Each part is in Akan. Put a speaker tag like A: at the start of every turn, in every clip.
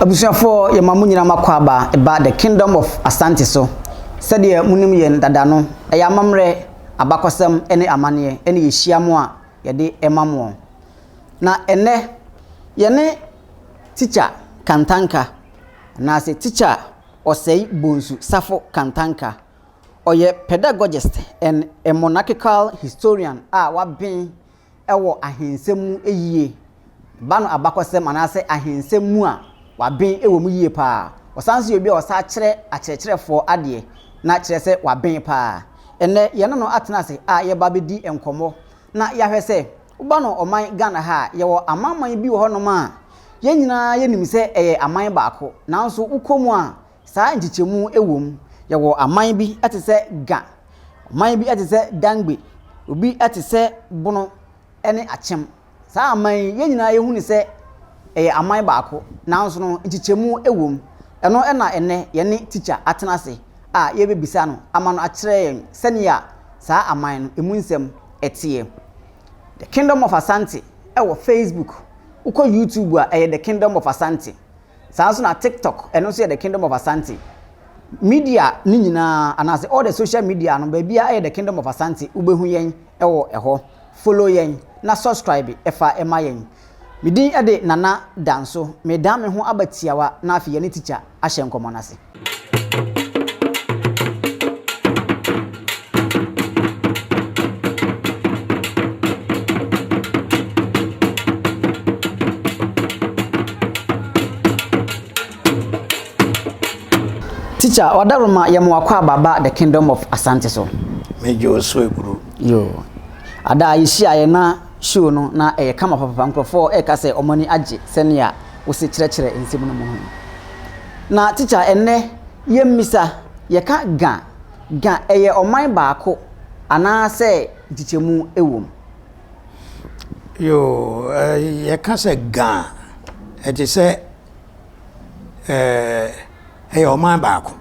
A: Abusuafoɔ yɛma mo nyinaa makɔ aba ɛba the kingdom of Asante so. Sɛdeɛ monim yɛn dada no, ɛyɛ amammerɛ, abakɔsɛm ne amanneɛ ɛne yɛhyia mo a yɛde ɛma moɔ. Na ɛnnɛ yɛne Tikya Kantanka anaasɛ Tikya Osei Bonsu Safo Kantanka. Ɔyɛ pedagogist and a monarchical historian a waben wɔ ahensɛm mu yie. Ba no abakɔsɛm anaasɛ ahensɛm mu a, waben wɔ mu yie paa. Ɔsan nso yɛ obi a ɔsan kyerɛ akyerɛkyerɛfoɔ adeɛ, na kyerɛ sɛ waben paa. Ɛnnɛ, yɛne no atena ase a yɛreba abɛdi nkɔmmɔ na yɛahwɛ sɛ, woba no ɔman Ghana ha a, yɛwɔ amanaman bi wɔ hɔnom a, yɛn nyinaa yɛnim sɛ ɛyɛ aman baako, nanso wokɔ mu a, saa nkyekyɛmu wɔ mu. Yɛwɔ aman bi te sɛ Ga, ɔman bi te sɛ Dangbe, obi te sɛ Bono ne Akyem. Saa aman yi, yɛn nyinaa yɛhu no sɛ ɛyɛ aman baako, nanso no nkyekyɛmu wɔ mu. Ɛno na ɛnnɛ yɛne tikya atena ase a yɛrebɛbisa no ama no akyerɛ yɛn sɛnea saa aman no ɛmu nsɛm teɛ. The Kingdom of Asante wɔ Facebook. Wokɔ YouTube a, ɛyɛ The Kingdom of Asante. Saa nso na TikTok, ɛno nso yɛ The Kingdom of Asante. Media no nyinaa, anaasɛ all the social media no, baabiara yɛ The Kingdom of Asante. Wobɛhu yɛn wɔ ɛhɔ. Follow yɛn na subscribe fa ma yɛn. Me din de Nana Danso. Medan me ho aba tiawa na afei yɛne tikya ahyɛ nkɔmmɔ no ase. Teacher, Wadaroma yɛ mo akɔ ababa the kingdom of Asante so.
B: Megye wo so eburu.
A: Yo. Ada a yɛhyiaeɛ na show no na ɛyɛ kama papapa nkurɔfoɔ ɛreka sɛ wɔn ani agye sɛnea wosi kyerɛkyerɛ nsɛm no mu ho. Na teacher ɛnnɛ yɛmmisa, yɛka Ga, Ga ɛyɛ ɔman baako anaasɛ nkyekyɛmu wɔ mu?
B: Yoo, yɛka sɛ Ga a, ɛte sɛ ɛyɛ ɔman baako.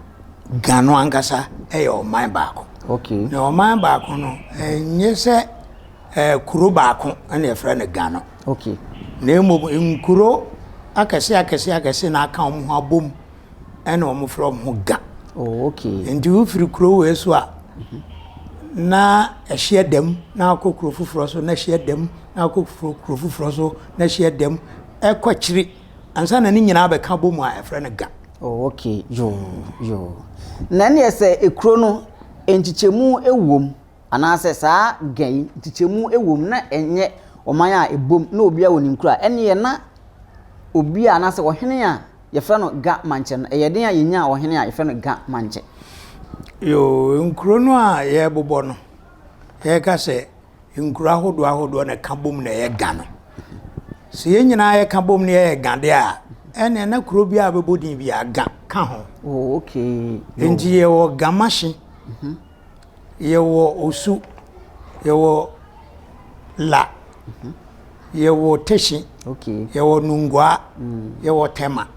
B: Ga no ankasa ɛyɛ ɔman baako.
A: Okay.
B: Na ɔman baako no, ɛnyɛ sɛ kuro baako na yɛfrɛ no Ga no.
A: Okay.
B: Na mmom nkuro akɛse akɛse akɛse na aka wɔn ho abom ɛna wɔn frɛ wɔn ho Ga.
A: Oh, okay.
B: Nti wofiri kuro wei so a na ɛhyeɛ dam na akɔ kuro foforɔ so na ɛhyeɛ dam na akɔ kuro foforɔ so na ɛhyeɛ dam ɛkɔ akyiri ansa na ne nyinaa bɛka bom a ɛfrɛ no Ga.
A: Oh, okay. Yoo, yoo. Na ɛneɛ sɛ ekuro no nkyekyɛmu ɛwom Anaasɛ saa ga yi, nkyekyɛmu wɔ mu na ɛnyɛ ɔman a ɛbom na obiara wɔ ne nkuro a, ɛnneɛ na obi a anaasɛ ɔhene a yɛfrɛ no Ga Mankyɛ no, ɛyɛ den a yɛnyaa ɔhene a yɛfrɛ no Ga Mankyɛ.
B: Yoo, nkuro no a yɛrebobɔ no, yɛreka sɛ nkuro ahodoɔ ahodoɔ na ɛka bom na ɛyɛ Ga no. Sɛ yɛn nyinaa yɛka bom na yɛyɛ Ga deɛ a, ɛnneɛ na kuro biara a bɛbɔ din biara, Ga ka ho.
A: Oh, okay. Yoo.
B: Nti yɛwɔ Ga Mahye. Yɛwɔ Osu, yɛwɔ La, yɛwɔ Teshie, yɛwɔ Nungua, yɛwɔ Tema.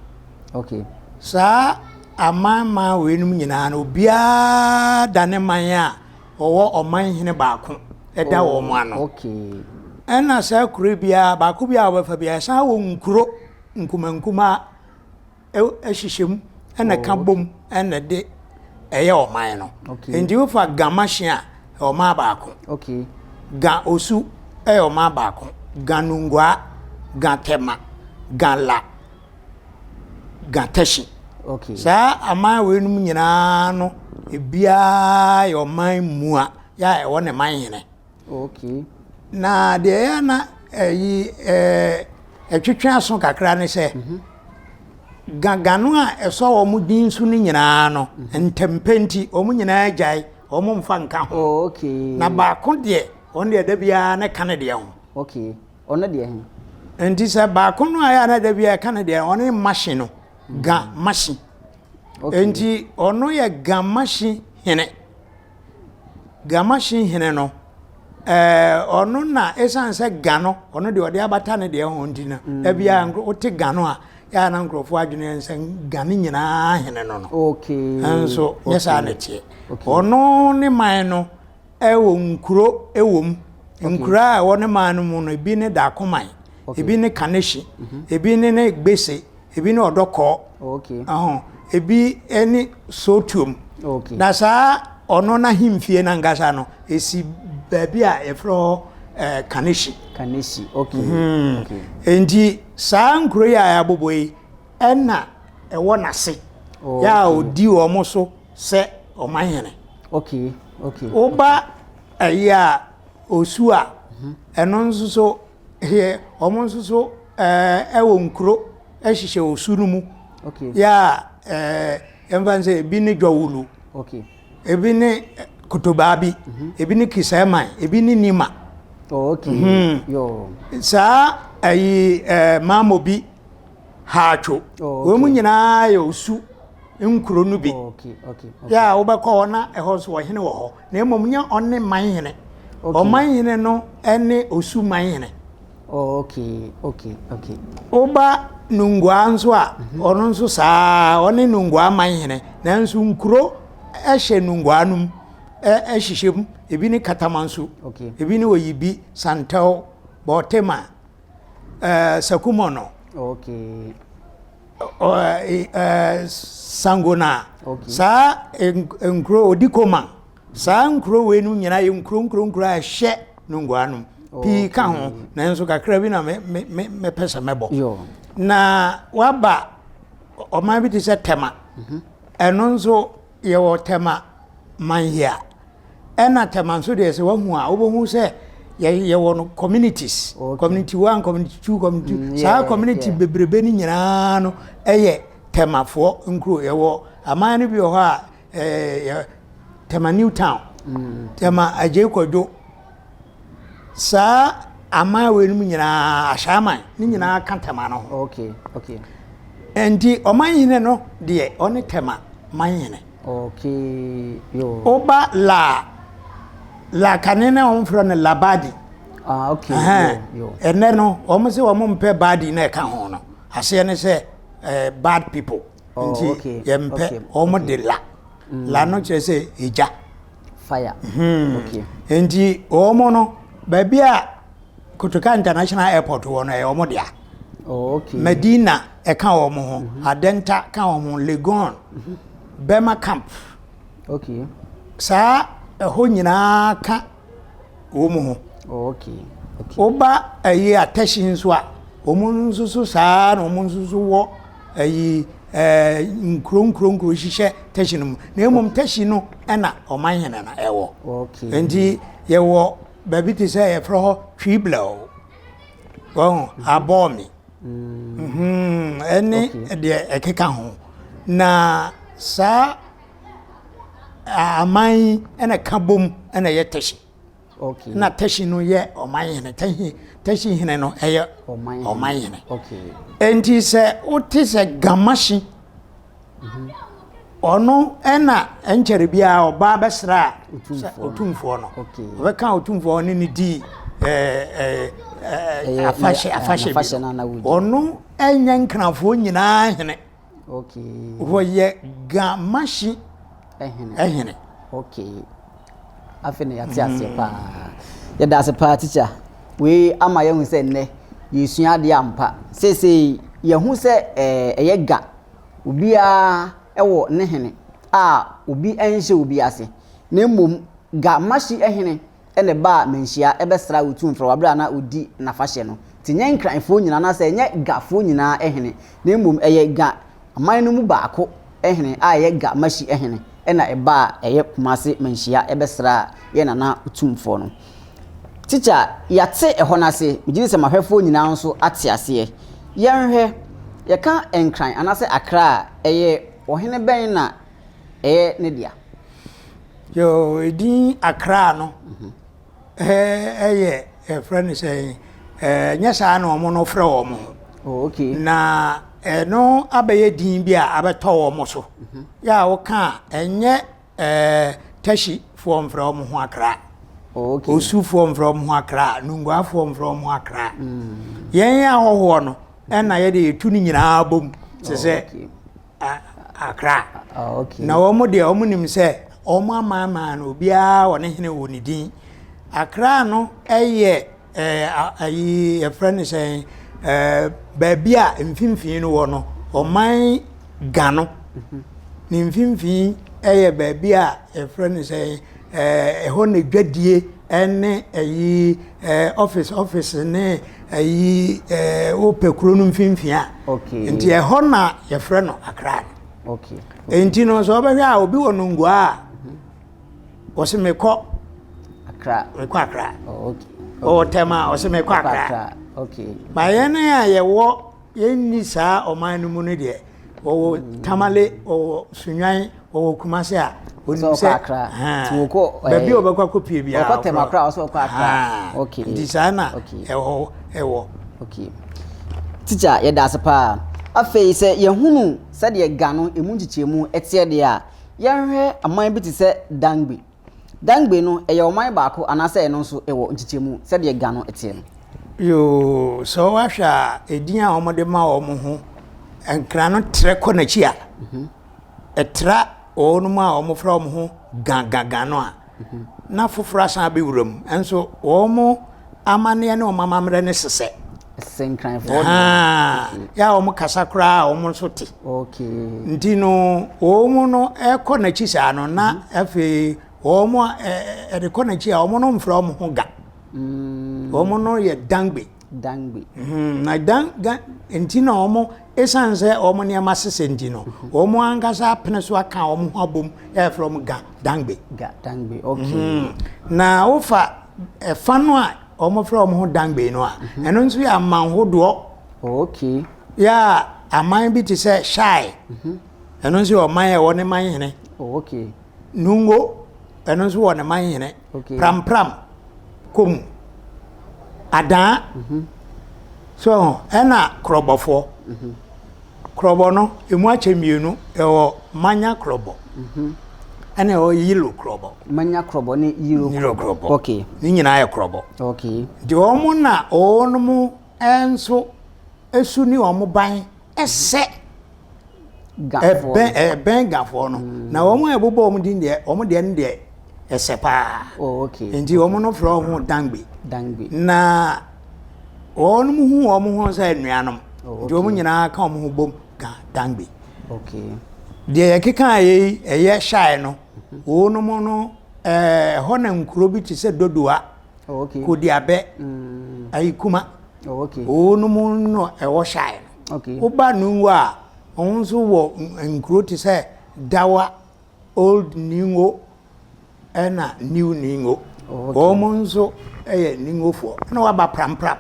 B: Saa amanman weinom nyinaa no, obiara da ne man a ɔwɔ ɔman hene baako da wɔn ano. Ɛna saa kuro biara, baako biara a wɔbɛfa biara, ɛsan wɔ nkuro nkumankumaa. hyehyɛ mu na ɛka bom na ɛde ɛyɛ ɔman no. Nti wofa Ga Mahye a, ɛyɛ ɔman baako. Ga Osu ɛyɛ ɔman baako. Ga Nungua, Ga Tema, Ga La, Ga Teshie. Saa aman weinom nyinaa no, ebiara yɛ ɔman mua yɛ a ɛwɔ ne man hene.
A: Okay.
B: Na deɛ ɛyɛ na ɛyi ɛɛ ɛtwetwe aso kakra ne sɛ mhm. gagano a ɛsɔ wɔn din so no nyinaa no mhm. ntɛmpɛ nti wɔn nyinaa gyae wɔn mfa nka ho.
A: Oh, okay.
B: Na baako deɛ wɔn deɛ da biara ne ka ne deɛ ho.
A: Okay. Ɔno deɛ he.
B: Nti sɛ baako no a yɛ a na da biara ɛka ne deɛ ɔno ne mahye no ga mhm. mahye. Okay. Nti ɔno yɛ ga mahye hene. Gamahye hene no, ɛɛ ɔno na ɛsiane sɛ ga no, ɔno deɛ ɔde abata ne deɛ ho nti no, mm. da biara wote ga no a, yɛ a na nkurɔfoɔ adwene yɛn sɛ ga no nyinaa hene no no.
A: Okay.
B: Nso nyɛ saa na ɛteɛ. Ɔno ne man no ɛwɔ nkuro ɛwɔ mu. Nkuro a ɛwɔ ne man no mu no, ebi ne Dakoman, ebi ne Kanehye, mhm. ebi ne ne Gbese. Ebi ne Ɔdɔkɔɔ.
A: Okay.
B: Ɔho. Ebi ne Sootuom.
A: Okay.
B: Na saa ɔno n'ahemfie no ankasa no, esi baabi a yɛfrɛ hɔ eh, Kaneshie.
A: Kaneshie, okay.
B: Mm.
A: Okay.
B: Enti saa nkuro yi a yɛabobɔ yi, ɛna ɛwɔ n'ase.
A: Oh,
B: Yɛ a
A: okay.
B: ɔdi wɔn so sɛ ɔmanhene.
A: Okay, okay.
B: Woba ɛyi a osu a, ɛno nso so yɛ wɔn nso so ɛɛ ɛwɔ nkuro ɛhyehyɛ osu no mu.
A: Okay.
B: Yɛ a ɛɛ yɛmfa no sɛ ebi ne Dwawulu.
A: Okay.
B: Ebi ne Kotobaabi. Ebi ne Kisɛman. Ebi ne Nima.
A: Oh, okay.
B: Mm -hmm.
A: Yo.
B: Saa ɛyi ɛɛ Maamobi Haatwo.
A: Oh,
B: Wɔn
A: okay.
B: nyinaa yɛ osu nkuro no bi.
A: Oh, okay, okay, okay.
B: Yɛ a wobɛkɔ hɔ na ɛhɔ nso ɔhene wɔ hɔ. Na mmom nyɛ ɔne man hene.
A: Okay.
B: Ɔman hene no ne osu man hene.
A: Oh, okay, okay, okay.
B: Woba Nungua nso a, ɔno nso saa ɔne Nungua man hene. Nanso nkuro hyɛ Nungua no mu, hyehyɛ mu. Ebi ne Katamanso,
A: Okay.
B: ebi ne Oyibi, Santɛw, Bɔɔtema, ɛɛ Sakumono.
A: Okay.
B: Sangona.
A: Okay.
B: Saa nkuro Odikoma. Saa nkuro wei no nyinaa yɛ nkuro nkuro nkuro a ɛhyɛ Nungua no mu. Pii ka ho, nanso kakra bi na me me me mepɛ sɛ mɛbɔ.
A: Yo.
B: Na waba ɔman bi te sɛ Tema. Ɛno nso yɛwɔ Tema Manhia. Ɛna Tema nso deɛ sɛ wahu a wobɛhu sɛ yɛwɔ no communities.
A: Okay.
B: Community one, community two, community
A: Mm,
B: saa
A: yeah,
B: community
A: yeah.
B: bebrebe no nyinaa no ɛyɛ Temafoɔ nkuro. Yɛwɔ aman no bi wɔ hɔ a ɛɛ Tema New Town, Tema Agyei Kwadwo. Saa aman wei no mu nyinaa Ahyɛaman ne nyinaa ka Tema no ho.
A: Okay, okay.
B: Nti ɔman hene no deɛ ɔne Tema man hene.
A: Okay, yo.
B: Woba La La kane na wɔn frɛ no Labadi.
A: Ah, okay.
B: Ɛhɛn.
A: Yo, yo.
B: Ɛnɛ no wɔn sɛ wɔn mpɛ badi na ɛka ho no. Aseɛ ne sɛ ɛɛ bad people.
A: Oh,
B: Nti
A: okay,
B: yɛmpɛ
A: okay,
B: wɔn
A: okay.
B: de la. La no kyerɛ sɛ egya.
A: Fire. Okay.
B: Nti wɔn no baabi a Kotoka International Airport wɔ no ɛyɛ wɔn dea.
A: Oh, okay.
B: Medina ɛka wɔn ho, Adenta ka wɔn ho, Legon, Burma Camp.
A: Okay.
B: Saa ɛhɔ nyinaa ka wɔn ho.
A: Oh, okay. Okay.
B: Woba ɛyi Atɛhye nso a, wɔn nso so saa na wɔn nso so wɔ ɛyi ɛɛ nkuro nkuro nkuro hyehyɛ Tɛhye no mu. Na mmom Tɛhye no ɛna ɔman hene no ɛwɔ.
A: Okay.
B: Nti yɛwɔ baabi te sɛ yɛfrɛ hɔ Twiblɛw. Wɔn Abɔɔmi. Ɛne deɛ ɛkeka ho. Na saa aman yi ɛna ka bom ɛna ɛyɛ Tɛhye.
A: Okay.
B: Na Tɛhye no yɛ ɔman hene. Tɛhye Tɛhye hene no ɛyɛ
A: Ɔman hene.
B: ɔman hene.
A: Okay.
B: Enti sɛ wote sɛ Gamahye, ɔno ɛna ɛnkyɛre biara ɔbaa bɛsra sɛ otumfoɔ no.
A: Okay.
B: Ɔbɛka otumfoɔ ne ne dii ɛɛ ɛɛ
A: Ɛyɛ-
B: afahyɛ
A: ɛyɛ-
B: afahyɛ
A: afahyɛ
B: bi
A: no na
B: no.
A: wodi.
B: Ɔno ɛnyɛ nkrafoɔ nyinaa hene.
A: Okay.
B: Wɔyɛ Gamahye
A: Ɛhene.
B: ɛhene.
A: Okay. Afei na yɛate aseɛ paa. Yɛda ase paa teacher. Wei ama yɛhu sɛ nnɛ yɛsua adeɛ ampa. Seesei yɛhu sɛ ɛɛ ɛyɛ ga. Obiara ɛwɔ ne hene a obi nhyɛ obi ase. Na mmom Ga Mahye hene ɛna ɛbaa Manhyia ɛbɛsra Otumfoɔ wɔ abere a na ɔdi n'afahyɛ no. Nti nyɛ Nkranfoɔ nyinaa anaasɛ nyɛ Gafoɔ nyinaa hene. Na mmom ɛyɛ Ga aman no mu baako hene a ɛyɛ Ga Mahye hene ɛna ɛbaa ɛyɛ Kumase Manhyia ɛbɛsraa yɛn nana Otumfoɔ no. Teacher, yɛate ɛhɔ no ase. Megye di sɛ mahwɛfoɔ nyinaa nso ate aseɛ. Yɛnhwɛ, yɛka Nkran anaasɛ Accra a, ɛyɛ ɔhene bɛn na ɛyɛ ne dea?
B: Yo, edin Accra no ɛyɛ yɛfrɛ no sɛ ɛɛ nyɛ saa na wɔn no frɛ wɔn ho.
A: Oh, okay.
B: Na ɛno abɛyɛ din bi a abɛtɔ wɔn so. Yɛ a wɔka a ɛnyɛ ɛɛ Tɛhyifoɔ mfrɛ wɔn ho Accra.
A: Oh, okay.
B: Osufoɔ mfrɛ wɔn ho Accra, Nunguafoɔ mfrɛ wɔn ho Accra. Yɛn ahɔhoɔ no ɛna yɛde yɛtu no nyinaa bom te sɛ
A: okay.
B: Accra.
A: Oh, okay.
B: Na wɔn deɛ wɔn nim sɛ wɔn amanaman no obiara wɔ ne hene wɔ ne din. Accra no ɛyɛ ɛɛ ayi yɛfrɛ no sɛn ɛɛ baabi a mfimfini no wɔ no Ɔman Ga no, ne mfimfini yɛ baabi a yɛfrɛ no sɛ ɛhɔ na dwadie ne ayi office office ne ayi wopɛ kuro no mfimfini a. Nti ɛhɔ na yɛfrɛ no Accra no. Nti no sɛ wobɛhwɛ a obi wɔ Nungua a ɔse mekɔ
A: Accra.
B: Mekɔ Accra. Ɔwɔ Tema a ɔse mekɔ Accra. Ba yɛn a yɛwɔ Yɛnni saa ɔman no mu no deɛ, wɔwɔ Tamale, wɔwɔ Sunyani, wɔwɔ Kumasi a, wɔnim sɛ baabi a wɔbɛkɔ akɔpie biara.
A: Wɔkɔ Tema koraa wɔsɛ wɔkɔ Accra. Okay.
B: Nti saa na ɛwɔ ɛwɔ.
A: Okay. Tikya, yɛda ase paa. Afei sɛ yɛhunu sɛdeɛ Ga no ɛmu nkyekyɛmu teɛ deɛ a, yɛnhwɛ aman bi te sɛ Dangbe. Dangbe no, ɛyɛ ɔman baako anaasɛ ɛno nso ɛwɔ nkyekyɛmu sɛdeɛ Ga no teɛ no?
B: Yoo, sɛ woahwɛ a, edin a wɔde ma wɔn ho, nkra no trɛ kɔ n'akyi a, ɛtra wɔn a wɔfrɛ wɔn ho Ga Ga Ga no a, na foforɔ asan abɛwura mu. Nso wɔn amanneɛ ne wɔn amammerɛ no sesɛ.
A: Ɛsɛ Nkranfoɔ deɛ.
B: Yɛ a wɔn kasa koraa a wɔn nso te.
A: Okay.
B: Nti no wɔn no ɛkɔ n'akyi saa no na mhm. afei wɔn ɛde kɔ n'akyi a wɔn no mfrɛ wɔn ho ga. Mm. Wɔn no yɛ dangbe.
A: Dangbe.
B: Mm, na dan ga nti na wɔn esan sɛ wɔn nneɛma sesɛ nti no mhm. wɔn ankasa apene so aka wɔn ho abom ɛfrɛ wɔn ga dangbe.
A: Ga dangbe okay. Mm.
B: Na wofa ɛfa no a wɔfrɛ wɔn ho Dangbe no a, mhm. ɛno nso yɛ aman hodoɔ.
A: Oh, okay.
B: Yɛ a aman bi te sɛ Shai, mhm. ɛno nso yɛ ɔman a ɛwɔ ne man hene.
A: Oh, okay.
B: Nungo, ɛno nso wɔ ne man hene.
A: Okay.
B: Prampram, Kom, Adaa. Mm -hmm. So ɛna Korɔbɔfoɔ. Mm -hmm. Krɔbɔ no, emu akyɛ mmienu, ɛwɔ Manya krɔbɔ, ɛna ɛwɔ Yilo krɔbɔ.
A: Manya krɔbɔ ne Yilo krɔbɔ. Okay.
B: Ne nyinaa yɛ krɔbɔ.
A: Okay.
B: Nti wɔn na wɔn nso esu ne wɔn ban ɛsɛ ɛbɛn ɛbɛn Gafoɔ no. Mm. Na wɔn a ɛbobɔ wɔn din deɛ, wɔn deɛ no deɛ ɛsɛ paa.
A: Oh, okay.
B: Nti wɔn no frɛ wɔn ho Dangbe.
A: Dangbe.
B: Na Wɔn hu wɔn ho sɛ anuanom.
A: Oh,
B: Nti wɔn nyinaa ka wɔn ho bom ka Dangbe.
A: Okay.
B: Deɛ yɛkeka yɛ yi ɛyɛ Shai no, mhm. wɔn no ɛhɔ na nkuro bi te sɛ Dodowa,
A: oh, okay.
B: Kodiabɛ, mm. Ayikuma.
A: Oh, okay.
B: Wɔn no ɛwɔ Shai no.
A: Okay.
B: Woba Nungua a, wɔn nso wɔ nkuro te sɛ Dawa, Old Ningo, ɛna New Ningo.
A: Oh,
B: wɔn nso yɛ Ningofoɔ. Ɛna waba Prampram.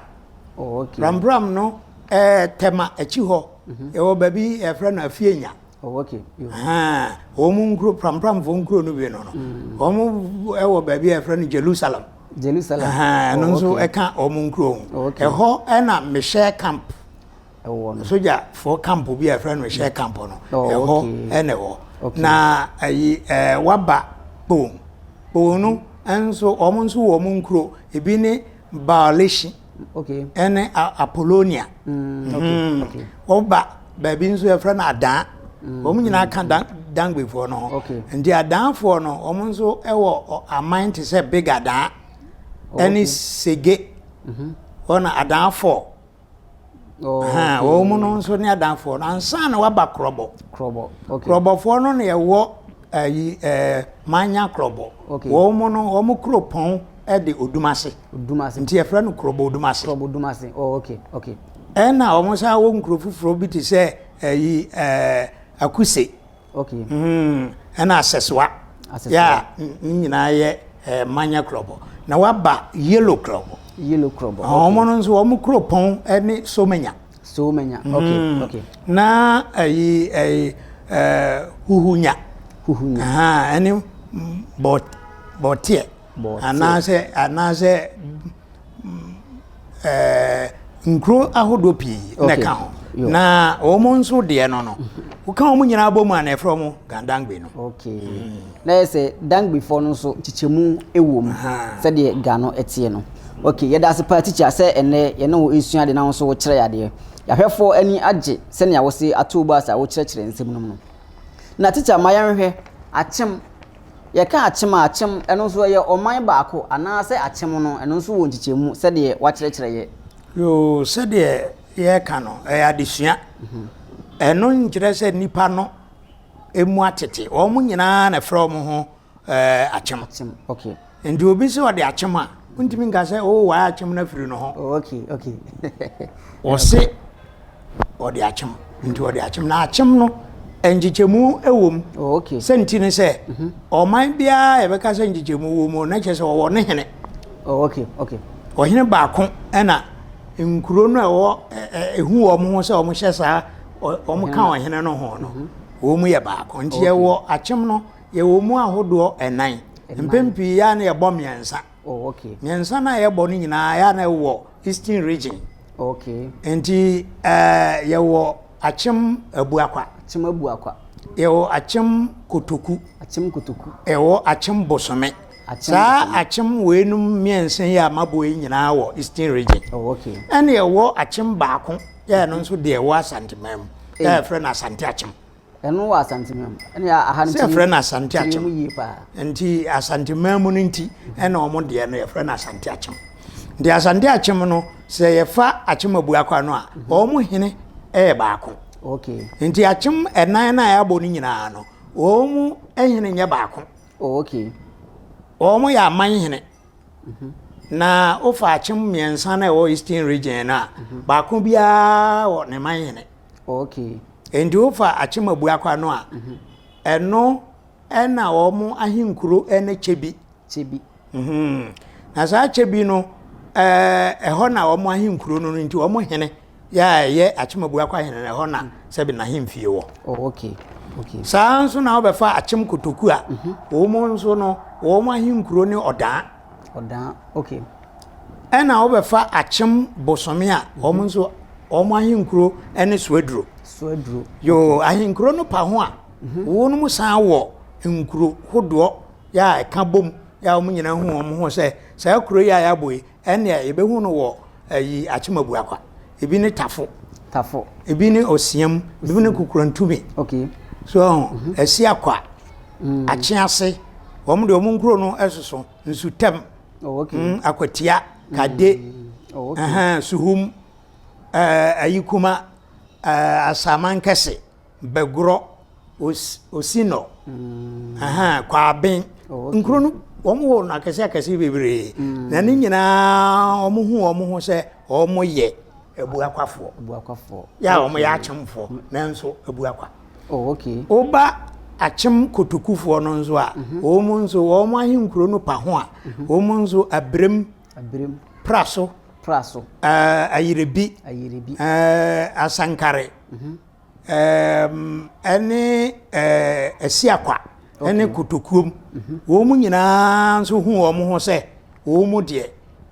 A: Oh, okay.
B: Prampram no ɛɛ Tɛma akyi hɔ. Mhm. Ɛwɔ baabi yɛfrɛ no Afienya.
A: Oh, okay.
B: Wɔn nkuro Prampramfoɔ nkuro no bi no no. Mm. Wɔn ɛwɔ baabi yɛfrɛ no Jerusalem.
A: Jerusalem.
B: Ɛno
A: oh,
B: nso ɛka wɔn nkuro ho. Ɛhɔ ɛna Mehyɛ camp.
A: ɛwɔ no.
B: Sogyafoɔ camp bi a yɛfrɛ no Hyɛ camp no,
A: oh,
B: ɛhɔ ɛna ɛwɔ. Na ayi ɛɛ waba Kpong. Kpong no nso wɔn nso wɔ wɔn nkuro ebi ne Baaleshi ɛne Apollonia.
A: Mm, mm-hmm.
B: Wɔba baabi nso yɛfrɛ no Adaa. Mm, wɔn nyinaa ka dan Dangbefoɔ no ho. Nti Adaafoɔ no wɔn nso ɛwɔ aman te sɛ Big Adaa ɛne Sege.
A: Mm-hmm.
B: Wɔn na Adaafoɔ.
A: Oh,
B: wɔn mu no nso ne adanfoɔ no ansa na waba korɔbɔ
A: korɔbɔ okay
B: korɔbɔfoɔ no na ɛwɔ ɛyi ɛɛ manya korɔbɔ
A: okay
B: wɔn mu no wɔn kuropɔn ɛde odumase
A: odumase
B: nti yɛfrɛ no korɔbɔ odumase
A: korɔbɔ odumase oh okay okay
B: ɛna wɔn san wɔ nkuro foforɔ bi te sɛ ɛyi ɛɛ akuse
A: Okay.
B: Mm, ɛna asɛsoa.
A: Asɛsoa.
B: Yɛ a ne nyinaa yɛ eh, manya kurɔbɔ. Na waba yellow kurɔbɔ.
A: Yellow kurɔbɔ.
B: Okay. Wɔn no nso wɔn kuropɔn ne Somanya.
A: Somanya. Okay.
B: Mm.
A: Okay.
B: Na ɛyi ɛyi ɛɛ huhunya.
A: Huhunya.
B: Ɛne bɔ bɔteɛ.
A: Bɔteɛ.
B: Anaasɛ anaasɛ ɛɛ nkuro ahodoɔ pii na ɛka ho na wɔn nso deɛ no no woka wɔn nyinaa bɔ mu a na ɛfrɛ wɔn gandangbe no.
A: okay mm. na yɛ sɛ dangbefoɔ no nso kyekyɛmu wɔ mu sɛdeɛ ga no teɛ no okay yɛda ase paa tikya sɛ ɛnɛ yɛne wo resua ade na wo nso wokyerɛ yɛ adeɛ yɛahwɛfoɔ ani agye sɛnea wose ato wo ase a wokyerɛkyerɛ nsɛm no mu no na tikya ma yɛnhwɛ akyem Yɛka akyem a, akyem, ɛno nso ɛyɛ ɔman baako anaasɛ akyem no, ɛno nso wɔ nkyekyɛmu sɛdeɛ woakyerɛkyerɛ yɛ.
B: Yoo, sɛdeɛ yɛreka no, ɛyɛ adesua. Ɛno nkyerɛ sɛ nnipa no emu atete. Wɔn nyinaa na ɛfrɛ wɔn ho ɛɛ akyem.
A: Akyem, okay.
B: Nti obi sɛ ɔde akyem a, wontumi nka sɛ o waa akyem no afiri no ho.
A: Oh, okay, okay.
B: Ɔse ɔde akyem, nti ɔde akyem. Na akyem no, nkyekyɛmu wɔ mu.
A: Oh, okay.
B: Sɛ nti ne sɛ, ɔman biara yɛbɛka sɛ nkyekyɛmu wɔ mu na kyerɛ sɛ ɔwɔ ne hene.
A: Oh, okay, okay.
B: Ɔhene baako ɛna nkuro no a ɛwɔ ɛhu wɔn ho sɛ wɔn hyɛ saa wɔn ka ɔhene no ho no, wɔn mu yɛ baako. Nti yɛwɔ akyem no, yɛwɔ mu ahodoɔ ɛnan. Mpɛn pii yɛ a na yɛbɔ mmiɛnsa.
A: Oh, okay.
B: Mmiɛnsa no a yɛbɔ no nyinaa yɛ a na ɛwɔ Eastern Region.
A: Okay.
B: Nti ɛɛ yɛwɔ Akyem Abuakwa.
A: Akyem Abuakwa.
B: Yɛwɔ Akyem Kotoku.
A: Akyem Kotoku.
B: Yɛwɔ Akyem Bosome.
A: Akyem
B: Saa
A: Bosome.
B: Akyem weinom mmiɛnsa yi a mabɔ yi nyinaa wɔ Eastern Region.
A: Oh, okay.
B: Ɛna yɛwɔ Akyem baako yɛ ɛno nso deɛ ɛwɔ Asanteman mu. Yɛ a yɛfrɛ no Asante Akyem.
A: Ɛno wɔ Asanteman mu. Ɛne aha no
B: Sɛ yɛfrɛ no Asante
A: kyerɛ mu
B: Akyem.
A: yie paa.
B: Nti Asanteman mu no nti ɛna wɔn deɛ no yɛfrɛ no Asante Akyem. Nti Asante Akyem no sɛ yɛfa Akyem Abuakwa no a wɔn hene yɛ baako.
A: Okay.
B: Nti Akyem ɛnan no a yɛabɔ no nyinaa no wɔn hene nyɛ baako.
A: Oh, okay.
B: Wɔn yɛ aman hene. Na wofa Akyem mmiɛnsa no a ɛwɔ Eastern Region no a baako biara wɔ ne man hene.
A: Okay.
B: Nti wofa Akyem Abuakwa no a ɛno ɛna wɔn ahenkuro ne Kyebi.
A: Kyebi.
B: Na saa Kyebi no ɛhɔ na wɔn ahenkuro no nti wɔn hene yɛ a ɛyɛ Akyem Abuakwa hene no ɛhɔ na sɛbi n'ahemfie wɔ.
A: Oh, okay. Okay.
B: Saa nso na wobɛfa Akyem Kotoku a wɔn nso no wɔn ahenkuro ne Ɔdaa.
A: Ɔdaa, okay.
B: Ɛna wobɛfa Akyem Bosome a wɔn nso wɔn ahenkuro ne Soaduro.
A: Soaduro.
B: Yoo, ahenkuro no pa ho a wɔn mu san wɔ nkuro hodoɔ yɛ a ɛka bom yɛ a wɔn nyinaa hu wɔn ho sɛ saa kuro yi a yɛabɔ yi ɛnneɛ yɛbɛhu no wɔ ayi Akyem Abuakwa. Ebi ne Tafo.
A: Tafo.
B: Ebi ne Osiam. Ebi ne Kukurantumi.
A: Okay.
B: So ɛho Asiakwa, Akyease, wɔn deɛ wɔn nkuro no soso Nsutam.
A: Oh, okay.
B: Akwatia, Kade,
A: Oh, okay.
B: Suhum, Ayikuma, Asamankɛse, Bɛgorɔ, Osinɔ, Kwaben.
A: Oh, okay.
B: Nkuro no wɔn wɔ no akɛse akɛse bebree. Na ne nyinaa wɔn hu wɔn ho sɛ wɔn yɛ Abuakwafoɔ.
A: Abuakwafoɔ.
B: Yɛ a wɔn yɛ Akyemfoɔ nanso Abuakwa.
A: Oh, okay.
B: Woba Akyem Kotokufoɔ no nso a, wɔn nso wɔn ahenkuro no pa ho a, wɔn nso Abirem,
A: Abirem.
B: Praso,
A: Praso.
B: Ayirebi,
A: Ayirebi.
B: Asankare, ɛne Asiakwa, ɛne Kotokuom. Wɔn nyinaa nso hu wɔn ho sɛ wɔn deɛ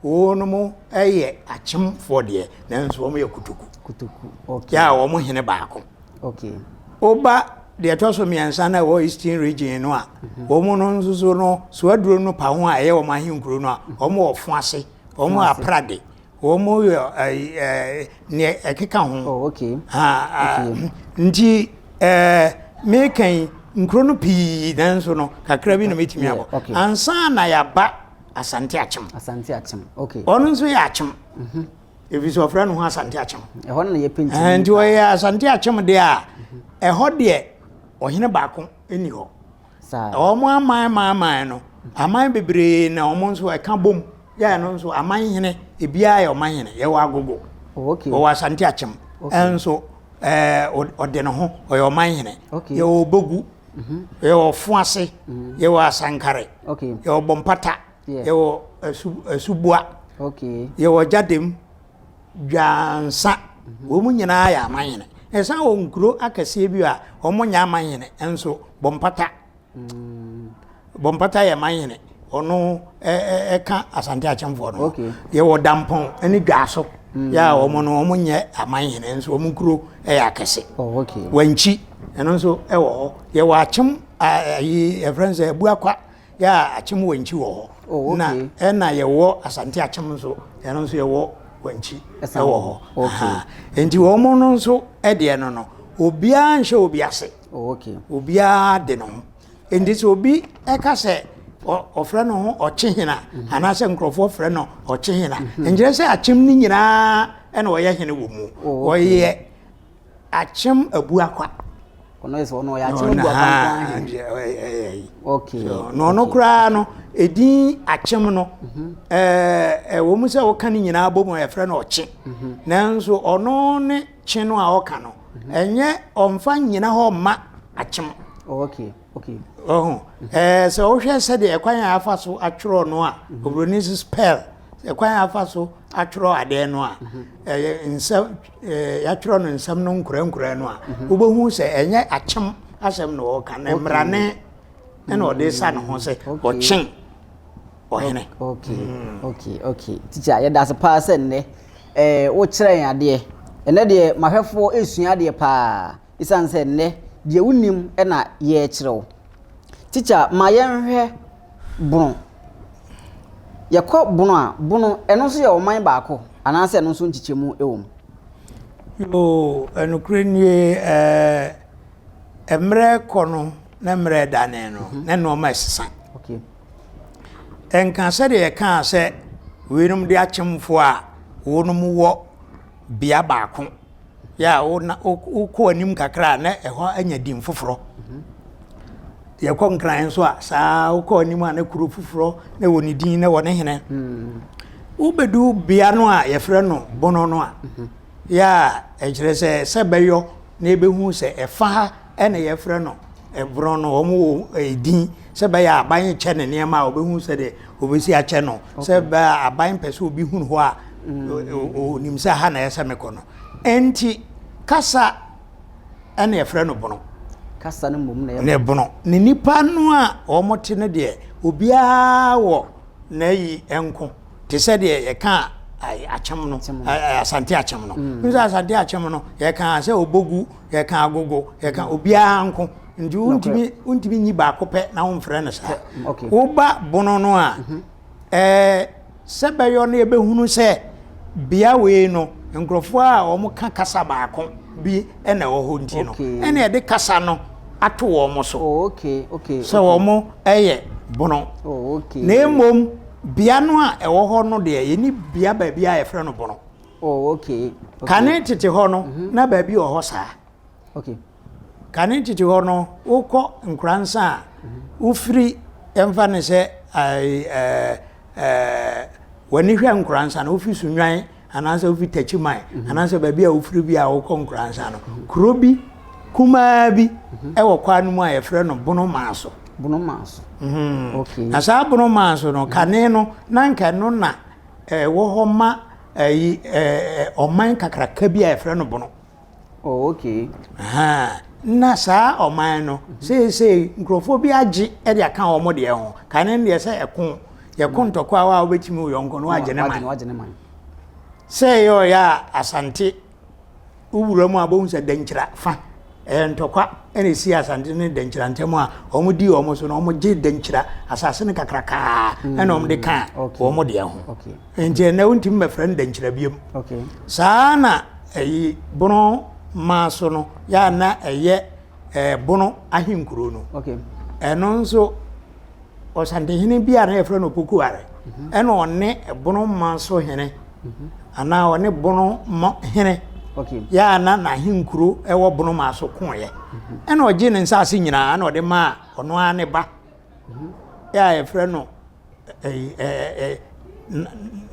B: wɔn yɛ Akyemfoɔ deɛ nanso wɔn yɛ Kotoku.
A: Kotoku, okay.
B: Yɛ a wɔn hene baako.
A: Okay.
B: Woba deɛ ɛtɔ so mmiɛnsa no a ɛwɔ Eastern Region no a, wɔn no nso so no Soaduro no pa ho a ɛyɛ wɔn ahenkuro no a, wɔn wɔ Foase, wɔn wɔ Aprade, wɔn yɛ ɛɛ neɛ ɛkeka ho.
A: Oh, okay.
B: Ha, okay. Nti ɛɛ meka yi nkuro no pii nanso no kakra bi na metumi abɔ.
A: Okay.
B: Ansa na yɛaba Asante Akyem.
A: Asante Akyem, okay.
B: Ɔno nso yɛ Akyem. Ɛfiri sɛ ɔfrɛ no ho Asante Akyem.
A: Ɛhɔ no na yɛpɛ ntumi.
B: Nti ɔyɛ Asante Akyem deɛ a, ɛhɔ deɛ ɔhene baako nni hɔ.
A: Saa.
B: Wɔn aman aman aman no, aman bebree na wɔn nso ɛka bom. Yɛ ɛno nso aman hene, ebiara yɛ ɔman hene. Yɛwɔ Agogo.
A: Oh, okay.
B: Wɔwɔ Asante Akyem.
A: Okay.
B: Ɛnso ɛɛ ɔde ne ho, ɔyɛ ɔman hene.
A: Okay.
B: Yɛwɔ Obogu. Yɛwɔ Foase. Yɛwɔ Asankare.
A: Okay.
B: Yɛwɔ Bɔmpata.
A: Yeah.
B: Yɛwɔ Asuboa.
A: Okay.
B: Yɛwɔ Gyadem, Dwansa. Wɔn nyinaa yɛ aman hene. Ɛsan wɔ nkuro akɛseɛ bi a wɔn nyɛ aman hene nso Bɔmpata. Bɔmpata yɛ man hene. Ɔno ɛka Asante Akyemfoɔ no.
A: Okay.
B: Yɛwɔ Dampɔn ne Dwaso. Yɛ a wɔn no wɔn nyɛ aman hene nso wɔn nkuro yɛ akɛse.
A: Oh, okay.
B: Wankyi ɛno nso ɛwɔ hɔ. Yɛwɔ Akyem ayi yɛfrɛ no sɛ Abuakwa. Yɛ a Akyem Wankyi wɔ hɔ.
A: Oh, okay.
B: Na ɛna yɛwɔ Asante Akyem nso ɛno nso yɛwɔ Wankyi ɛwɔ hɔ.
A: Okay.
B: Nti wɔn no nso ɛdeɛ no no obiara nhyɛ obi ase.
A: Oh, okay.
B: Obiara de ne ho. Nti sɛ obi ɛka sɛ ɔfrɛ no ho ɔkyehene a anaasɛ nkurɔfoɔ frɛ no ɔkyehene a nkyerɛ sɛ akyem no nyinaa ɛna ɔyɛ hene wɔ mu.
A: Oh, okay.
B: Ɔyɛ Akyem Abuakwa.
A: Ɔno yɛ sɛ ɔno ɔyɛ Akyem Abuakwa nko ara hene. Okay.
B: Na ɔno koraa no, edin Akyem no, mhm. ɛɛ ɛwɔ mu sɛ wɔka ne nyinaa bɔ mu a yɛfrɛ no ɔkye. Mhm. Nanso ɔno ne kye no a ɔka no, mhm. ɛnyɛ ɔmfa nyina hɔ mma Akyem.
A: Oh, okay. Okay.
B: Ɔho. Ɛɛ sɛ wohwɛ sɛdeɛ ɛkwan a afa so atwerɛ no a, oburoni spell ɛkwan a afa so atwerɛ adeɛ no a, ɛyɛ nsɛm yɛatwerɛ no nsɛm no nkorɛnkorɛ no a, wobɛhu sɛ ɛnyɛ akyem asɛm na ɔreka na mmarane ɛna ɔde sa ne ho sɛ ɔkyen ɔhene.
A: Okay, okay, okay. Teacher, yɛda ase paa sɛ nnɛ ɛɛ wokyerɛ yɛn adeɛ. Ɛnnɛ deɛ mahwɛfoɔ resua adeɛ paa. Esiane sɛ nnɛ deɛ wonim na yɛrekyerɛ wo. Teacher, ma yɛnhwɛ Bono. Yɛkɔ Bono a, Bono, ɛno nso yɛ ɔman baako anaasɛ ɛno nso nkyekyɛmu wɔ mu?
B: Yoo, nokorɛ nie, ɛɛ, mmerɛ rekɔ no na mmerɛ redane no, mhm. na nneɛma resesa. Okay. Ɛnka sɛdeɛ yɛkaa sɛ weinom de akyemfoɔ a wɔnom wɔ bea baako yɛ a wokɔ anim kakra a na ɛhɔ anya din foforɔ. Yɛkɔ Nkran nso a saa wokɔ anim a na kuro foforɔ na ɛwɔ ne din na ɛwɔ ne hene. Wobɛdu bea no a yɛfrɛ no Bono no a, yɛ a ɛkyerɛ sɛ sɛ bɛyɔ na yɛbɛhu sɛ ɛfa ha ɛna yɛfrɛ no ɛborɔn no wɔn wɔ din sɛ bɛyɛ a aban kyɛ ne nneɛma a wɔbɛhu sɛdeɛ wɔbɛsi akyɛ no sɛ bɛyɛ aban pɛ sɛ obi hunu hɔ a onim sɛ ha na ɛsɛ mekɔ no ɛnti kasa ɛna yɛfrɛ no bono
A: kasa no mmom
B: na ɛyɛ bono ne nipa no a wɔn te no deɛ obiara wɔ n'ayi nko te sɛ deɛ yɛka akyem no asante akyem no mm. sɛ asante akyem no yɛka sɛ obogu yɛka agogo yɛka mm. obiara nko nti wontumi wontumi nyi baako pɛ na womfrɛ no saa woba bono no a mhm. ɛɛ sɛ bɛyɔ no yɛbɛhunu sɛ bea wei no nkurɔfoɔ a wɔn ka kasa baako bi na ɛwɔ hɔ nti no ɛna yɛde kasa no ato wɔn so
A: oh,
B: sɛ wɔn yɛ bono
A: oh,
B: na mmom bea no a ɛwɔ hɔ no deɛ yɛni bea baabi a yɛfrɛ no bono
A: Oh, okay.
B: okay. Kane tete hɔ no, mm -hmm. na baabi wɔ hɔ saa.
A: Okay.
B: Kane tete hɔ no, wokɔ Nkoransa a, mm -hmm. wofiri ɛmfa ne sɛ w'ani hwɛ Nkoransa no, wofi Sunwan anaasɛ wofi Takyiman mm -hmm. anaasɛ baabi a wofiri bi a wokɔ Nkoransa no, mm -hmm. kuro bi kumaa bi mhm. ɛwɔ kwan no mu a yɛfrɛ no Bono Maaso.
A: Bono Maaso.
B: Mm -hmm. Okay. Na saa Bono Maaso no, kane no, na nka no na ɛwɔ hɔ ma ɛyi ɛɛ ɔman kakraka bi a yɛfrɛ no Bono.
A: Oh, okay.
B: Ahaa. Na saa ɔman no, seesei nkurɔfoɔ bi agye de aka wɔn deɛ ho. Kane no deɛ sɛ ɛko, yɛko ntɔkwa a wobɛtumi wo yɔnko no wagye ne man. Sɛ ɛyɛ ɔyɛ a Asante Wo wura mu a wobɛhu sɛ dɛnkyira fa ɛyɛ ntɔkwa ɛna ɛsi Asante ne dɛnkyira ntam a wɔn di wɔn so na wɔn gye dɛnkyira asase no kakrakaa mm, ɛna wɔn de ka wɔn deɛ ho nti ɛnɛ wontumi mɛfrɛ no dɛnkyira biom saa na ɛyi bono maa so no yɛ a na ɛyɛ ɛɛ bono ahenkuro no ɛno nso Ɔsantehene bi a na yɛfrɛ no Opoku-Ware ɛna ɔne Bono Manso hene anaa ɔne Bono hene yɛ a na n'ahenkuro ɛwɔ Bono Manso koeɛ ɛna ɔgye ne nsaase nyinaa ɛna ɔde maa ɔno ara ne ba yɛ a yɛfrɛ no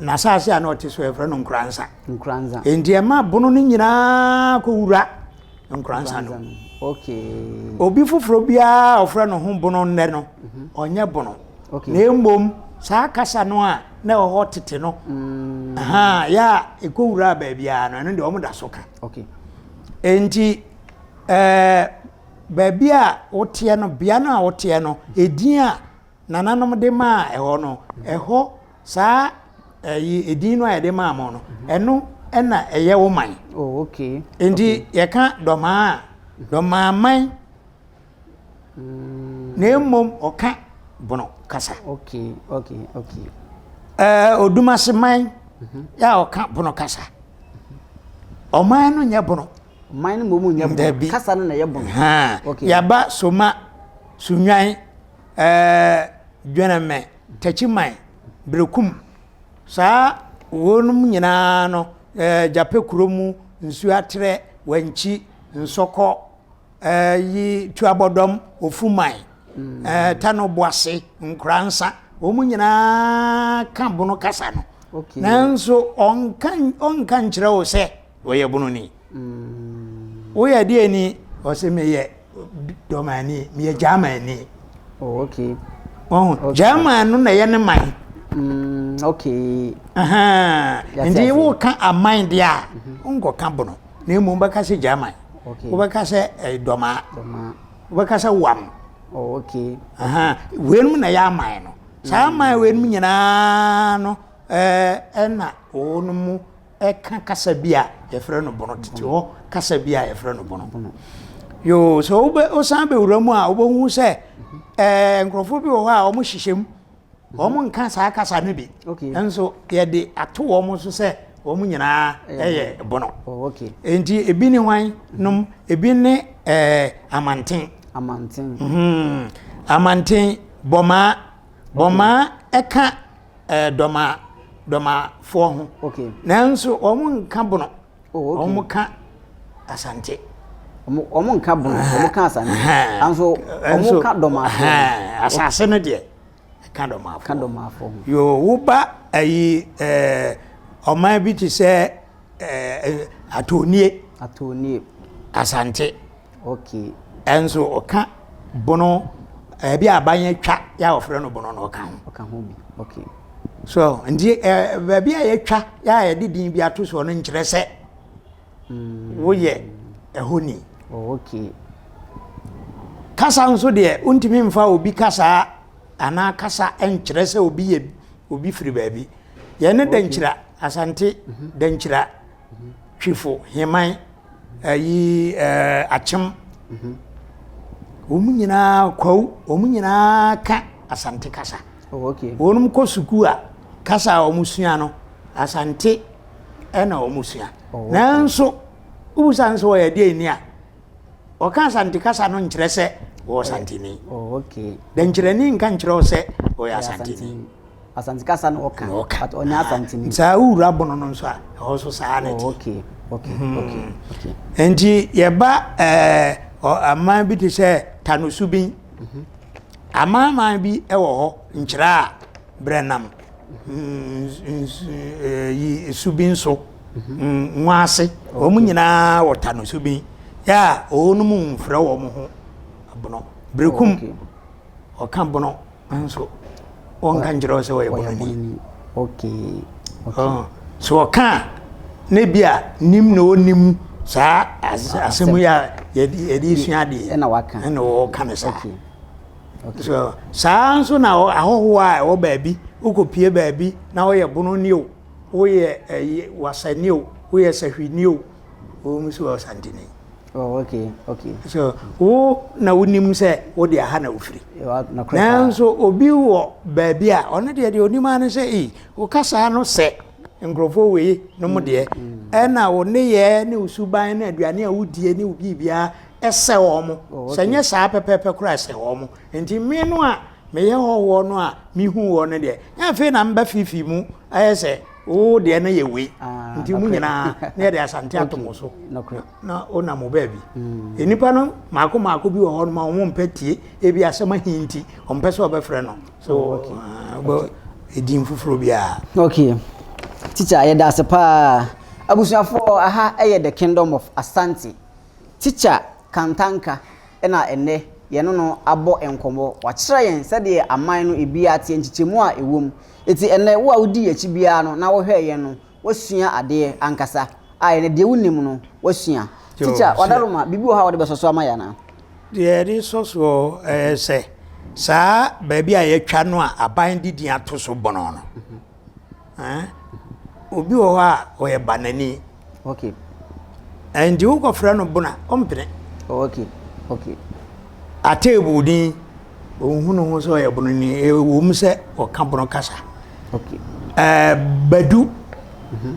B: n'asaase a na ɔte so yɛfrɛ no Nkoranza.
A: Nkoranza.
B: Enti ɛma Bono no nyinaa kɔwura Nkoransa no.
A: Okay.
B: Obi foforɔ biara a ɔfrɛ no ho bono nnɛ no, mhm. ɔnyɛ bono.
A: Okay.
B: Na mmom saa kasa no a na ɛwɔ hɔ tete no, mm. yɛ a ɛkɔwuraa baabiara no, ɛno deɛ wɔn da so ka.
A: Okay.
B: Enti ɛɛ baabi a woteɛ no, bea no a woteɛ no, edin a nananom de maa ɛhɔ no, ɛhɔ saa ɛyi edin no a yɛde maa mo no, ɛno ɛna ɛyɛ wo man.
A: Oh, okay.
B: Nti yɛka dɔmaa a, dɔmaa man. Mm. Na mmom ɔka bono kasa.
A: Okay, okay, okay.
B: Ɛɛ odumase man mhm. yɛ a ɔka bono kasa. Ɔman no nyɛ bono.
A: Ɔman no mmom nyɛ bono.
B: Dabi.
A: Kasa no na ɛyɛ bono.
B: Okay. Yaba soma sunwan ɛɛ dweneme Takyiman, Berekum, saa wɔnom nyinaa no, ɛɛ Gyapɛ kuro mu, Nsuaterɛ, Wankyi, Nsɔkɔ, ɛyi Tuabɔdɔm, Ofuman, ɛɛ Tanoboase, Nkoransa, wɔn nyinaa ka Bono kasa no. Nanso ɔnka ɔnka nkyerɛ wo sɛ ɔyɛ Bononi. Woyɛ deɛ ni? Ɔse meyɛ Dɔmani, meyɛ Germani.
A: Oh, okay.
B: Oh, okay. German no na ɛyɛ ne man.
A: Okay.
B: Nti woka aman deɛ a, mhm. wonkɔka Bono. Na mmom wobɛka sɛ German.
A: Okay.
B: Wobɛka sɛ eh, Dɔmaa.
A: Dɔmaa.
B: Wobɛka sɛ Wam.
A: Oh, okay.
B: Weinom na ɛyɛ aman no. Saa aman weinom nyinaa no ɛna wɔn mu ɛka kasa bi a yɛfrɛ no bono tete hɔ kasa bi a yɛfrɛ no bono. Yoo sɛ wobɛ wosan bɛwura mu a wobɛhu sɛ ɛɛ nkurɔfoɔ bi wɔ hɔ a wɔhyehyɛ mu wɔn nka saa kasa no bi nso yɛde ato wɔn so sɛ wɔn nyinaa yɛ bono.
A: Oh,
B: Nti ebi ne hwan nom ebi ne ɛɛ amanten.
A: Amanten.
B: Hmm. Amanten bɔmaa bɔmaa ɛka ɛɛ dɔmaa dɔmafoɔ ho. Nanso wɔn nka bono.
A: Oh, okay.
B: Wɔn ka asante.
A: Wɔn nka bono wɔn ka asante. Nanso wɔn ka dɔmafoɔ.
B: Asase no deɛ ɛka dɔmafoɔ.
A: Ka dɔmafoɔ ho.
B: Yoo woba ayi ɛɛ ɔman bi te sɛ ɛɛ Atoonie.
A: Atoonie.
B: Asante.
A: Okay.
B: Ɛnso ɔka bono ɛbi a aban atwa yɛ a wɔfrɛ no bono na ɔka ho.
A: Ɔka ho bi. Okay.
B: So nti ɛɛ baabi a yɛtwa yɛ a yɛde din bi ato soɔ no nkyerɛ sɛ mm. woyɛ ɛhɔ ni.
A: Oh, okay.
B: Kasa nso deɛ wontumi mfa obi kasa anaa kasa nkyerɛ sɛ obi yɛ obi firi baabi. Yɛn ne Dankyira, Asante, mhm. Dankyira, mhm. Twifo, Heman, ayi ɛɛ Akyem. Mhm. Wɔn nyinaa kwawu, wɔn nyinaa ka Asante kasa.
A: Oh, okay.
B: Wɔn kɔ sukuu a kasa a wɔn sua no Asante ɛna wɔn sua.
A: Oh, okay.
B: Nanso wobusa nso wɔyɛ deɛ ni a ɔka Asante kasa no nkyerɛ sɛ wɔwɔ Asanteni.
A: Oh, okay.
B: Dɛnkyerɛni nka nkyerɛ wo sɛ ɔyɛ Asanteni.
A: Asante kasa na ɔka.
B: Ɔka.
A: But ɔnyɛ Asanteni.
B: Saa wowura bono no nso a, ɛhɔ nso saa na ɛte.
A: Oh, okay. Okay. Hmm. Okay. Okay.
B: Nti yɛba ɛɛ eh, aman bi te sɛ Tanosubin. Mhm. Amanaman bi wɔ hɔ nkyerɛ a brɛnam yi subin so mhm. nwaase wɔn nyinaa wɔ Tanosubin yɛ a wɔn mfrɛ wɔn ho bono. Berekum ɔka bono. Nso wɔnka nkyerɛ wo sɛ wɔyɛ bononi.
A: Okay.
B: Oh. So ɔka a na bi a nim na ɔnim saa asɛm yi a yɛde yɛde sua adeɛ.
A: Ɛna waka.
B: Ɛna ɔka no saa.
A: Okay. Okay.
B: So saa nso na ahɔhoɔ a ɛwɔ baabi wokɔpie baabi na woyɛ bononi o woyɛ ɛyi wasani o woyɛ sahwini o wɔn nso wɔ santini.
A: Oh, okay, okay.
B: So wo na wonim sɛ wo de aha na wofiri. Nanso obi wɔ baabi a ɔno deɛ deɛ onim ara ne sɛ ei wo kasa no sɛ nkurɔfoɔ wei no mu deɛ mm. ɛna wo nneyɛɛ ne wo suban ne aduane a wodie ne wo biribiara ɛsɛ wɔn mo. Oh, sɛ nyɛ saa pɛpɛɛpɛ koraa ɛsɛ wɔn mo. Nti me no a meyɛ hɔhoɔ no a mehu wɔn no deɛ nyɛ afei na mba fiifii mu ayɛ sɛ wo deɛ no yɛ wei ah, nti mu nyinaa na yɛde asante ato mo so na wonam wo baabi mm. nnipa no mako mako bi wɔ hɔ nom a wɔn mpɛ tie ebi asɛm ahi nti wɔn mpɛ sɛ wɔbɛfrɛ no so oh, edin foforɔ biara.
A: okay teacher yɛda ase paa abusuafoɔ aha ɛyɛ the kingdom of asante teacher kantanka ɛna ɛnɛ yɛne no abɔ nkɔmmɔ wakyerɛ yɛn sɛdeɛ aman no ebiara teɛ nkyekyɛmu a ɛwɔ mu eti ɛnɛ wo a wodi akyi biara no na wohwɛ yɛn no Woasua adeɛ ankasa a ɛnɛ deɛ wonim no woasua. Tikya, Wadaroma, biribi wɔ hɔ a wode bɛsɔ so ama yɛn anaa?
B: Deɛ yɛde sɔ soɔ ɛyɛ sɛ saa baabi a yɛatwa no a aban de din ato so bɔnɔ no, mhm. obi wɔ hɔ a ɔyɛ banani.
A: Okay.
B: Nti wokɔfrɛ no bona ɔmpene.
A: Oh, okay. Okay.
B: Ateebu din Ɔnhu ne ho sɛ ɔyɛ bononi, ɛwom sɛ ɔka bono kasa.
A: Okay.
B: Ɛɛ Badu, mhm.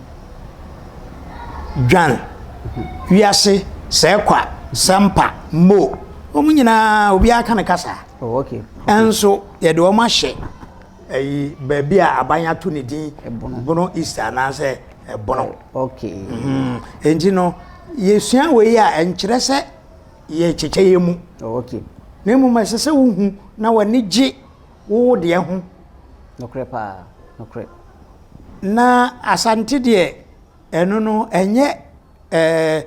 B: Dwan, mhm. Wiase, Sɛkwa, Sɛmpa, Mo, wɔn nyinaa obiara ka ne kasa.
A: Oh, okay.
B: Ɛnso yɛde wɔn ahyɛ ɛyi baabi a aban ato ne din Bono East anaasɛ Bono.
A: Okay.
B: Mm -hmm. Enti no. Yɛsua wei a, ɛnkyerɛ sɛ yɛkyekyɛ yɛn mu.
A: Oh, okay.
B: Na mmom ɛsɛ sɛ wohu na w'ani gye wo wo deɛ ho.
A: Nokorɛ paa, nokorɛ.
B: Na Asante deɛ, ɛno no ɛnyɛ ɛɛ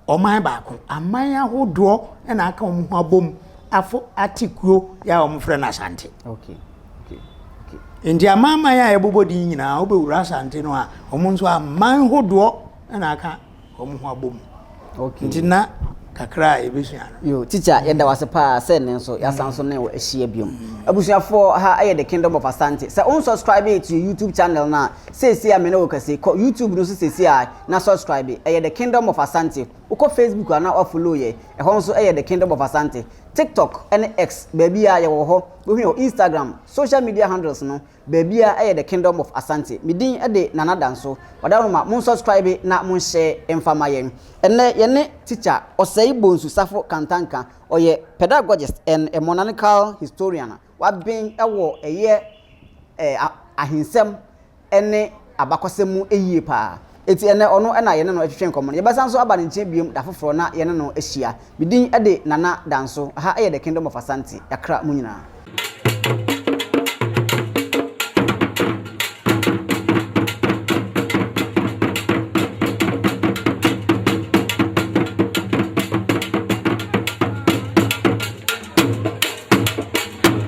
B: ɔman baako. Aman ahodoɔ na aka wɔn ho abom afo ate kuo yɛ a wɔfrɛ no Asante.
A: Okay. Okay. Okay.
B: Nti amanaman a yɛbobɔ din nyinaa wobɛwura Asante no a, wɔn nso aman hodoɔ na aka wɔn ho abom.
A: Okay.
B: Nti na kakra a yɛbɛsua no.
A: Yo, teacher, yɛda wo ase paa sɛ nnɛ nso yɛasan so ne wo ahyia biom. Abusuafoɔ, ha yɛ The Kingdom of Asante. Sɛ wo nsubscribe to yɛ YouTube channel no a, seesei a me ne wo kasa yi, kɔ YouTube no so seesei a na subscribe. Ɛyɛ The Kingdom of Asante. Wokɔ Facebook a na woafollow yɛ, ɛhɔ nso yɛ The Kingdom of Asante. TikTok ne X, baabiara yɛwɔ hɔ. Wobɛhu yɛn wɔ Instagram, social media handles no, Baabiara yɛ the kingdom of Asante. Me din de Nana Danso. Ɔdaworoma mon subscribe na mon share mfa ma yɛn. Ɛnnɛ yɛne teacher Osei Bonsu Safo Kantanka, ɔyɛ pedagogist and a monarchical historian a waben wɔ ɛyɛ ahensɛm ne abakɔsɛm mu yie paa. Enti ɛnnɛ ɔno na yɛne no retwetwe nkɔmmɔ no. Yɛbɛsan nso aba ne nkyɛn biom da foforɔ na yɛne no ahyia. Me din de Nana Danso. Ha yɛ the kingdom of Asante. Yɛakra mo nyinaa.